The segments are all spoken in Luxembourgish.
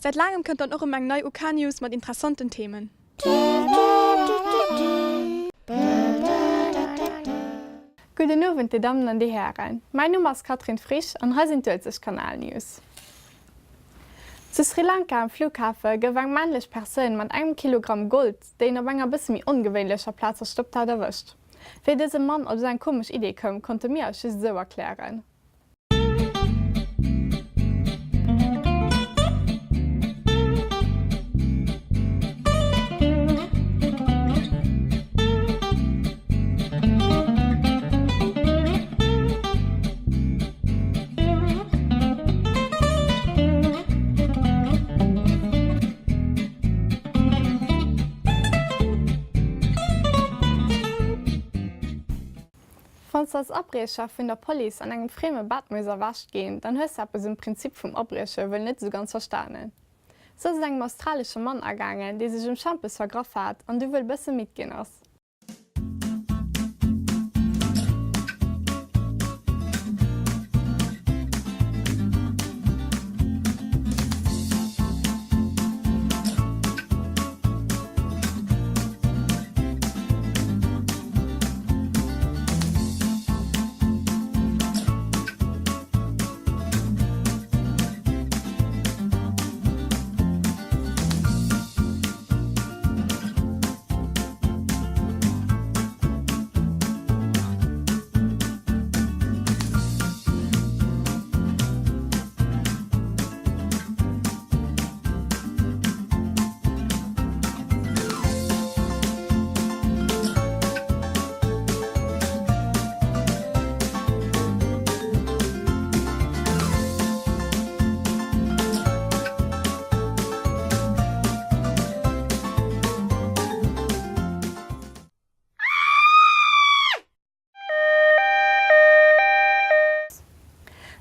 Säit laangem kënnt dann och erëm eng nei OK-News mat interessanten Themen. Gudden Owend dir Dammen an dir Hären, mäin Numm ass Catherine Frisch an hei sinn d'Uelzechtkanal-News. Zu Sri Lanka um Flughafe gouf eng männlech Persoun mat engem Kilogramm Gold, déi en op enger bësse méi ongewéinlecher Plaz verstoppt hat, erwëscht. Wéi dëse Mann op esou eng komesch Idee koum, konnte mir eis just esou erklären. Wann s de als Abriecher vun der Police an engem frieme Bett muss erwächt ginn, dann hues de eppes um Prinzip vum Abrieche wuel net esou ganz verstanen. Sou ass et engem australesche Mann ergaangen, dee sech um Schampes vergraff hat an du wuel bësse midd ginn ass.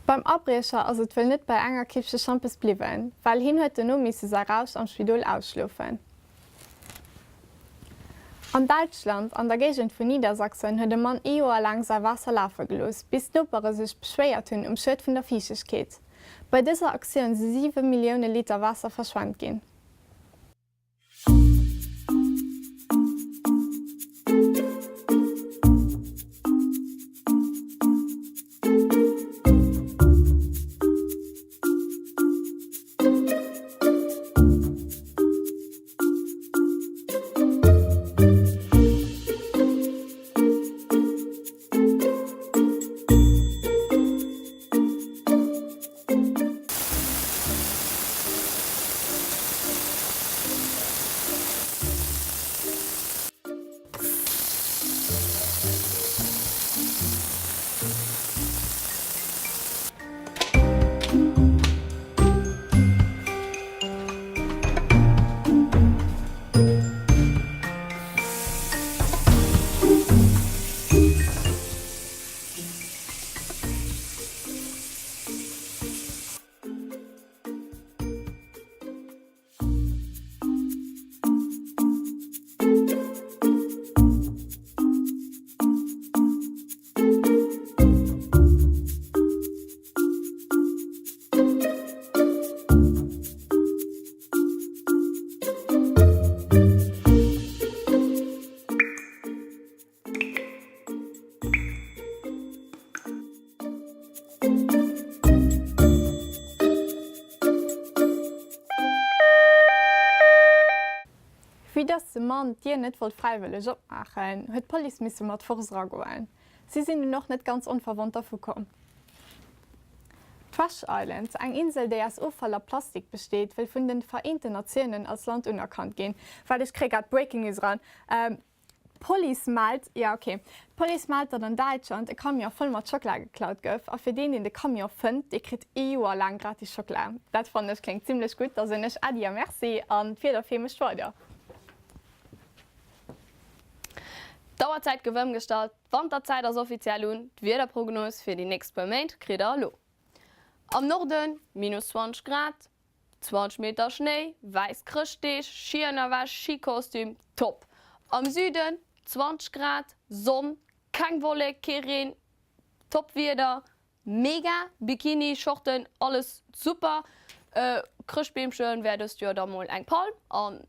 Beim Abriecher ass et wuel net bei enger Kippche Schampes bliwwen, well hien huet dono misse säi Rausch am Spidol ausschlofen. An Däitschland, an der Géigend vun Niedersachsen, huet e Mann ee Joer laang säi Waasser lafe gelooss, bis d'Nopere sech beschwéiert hunn um Schued vun der Fiichtegkeet. Bei dëser Aktioun si 7 Millioune Liter Waasser verschwent ginn. Vue dass de Mann d'Dier net wollt fräiwëlleg opmaachen, huet d'Police misse mat Force eragoen. Si sinn dunn och net ganz onverwonnt dervu komm. D'Trash Island, eng Insel déi aus Offall a Plastik besteet, wëll vun den Vereenten Natiounen als Land unerkannt ginn. Waart ech kréie grad Breaking News eran. D'Police mellt, jo ok, d'Police mellt, datt an Däitschland e Camion voll mat Schockela geklaut gouf. A fir deen, deen de Camion fënnt, dee kritt ee Joer laang gratis Schockela. Dat fannen ech kléngt zimmlech gutt. Da soen ech Äddi a Merci an d'Wiederfee mécht weider. D'Auerzäit gouf ëmgestallt, d'Wanterzäit ass offiziell un. D'Wiederprognos fir déi nächst puer Méint kritt der elo. Am Norden minus 20 Grad, 20 Meter Schnéi, wäiss Chrëschtdeeg, Schiënnerwäsch, Schikostüm, top! Am Süden 20 Grad, Sonn, keng Wollek, kee Reen, top Wieder, mega, Bikini, Shorten, alles super! Chrëschtbeemchen wär dëst Joer da mol eng Palm an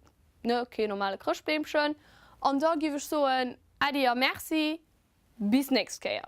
ne kee normale Chrëschtbeemchen. An da giff ech soen Äddi a Merci, bis nächst Kéier.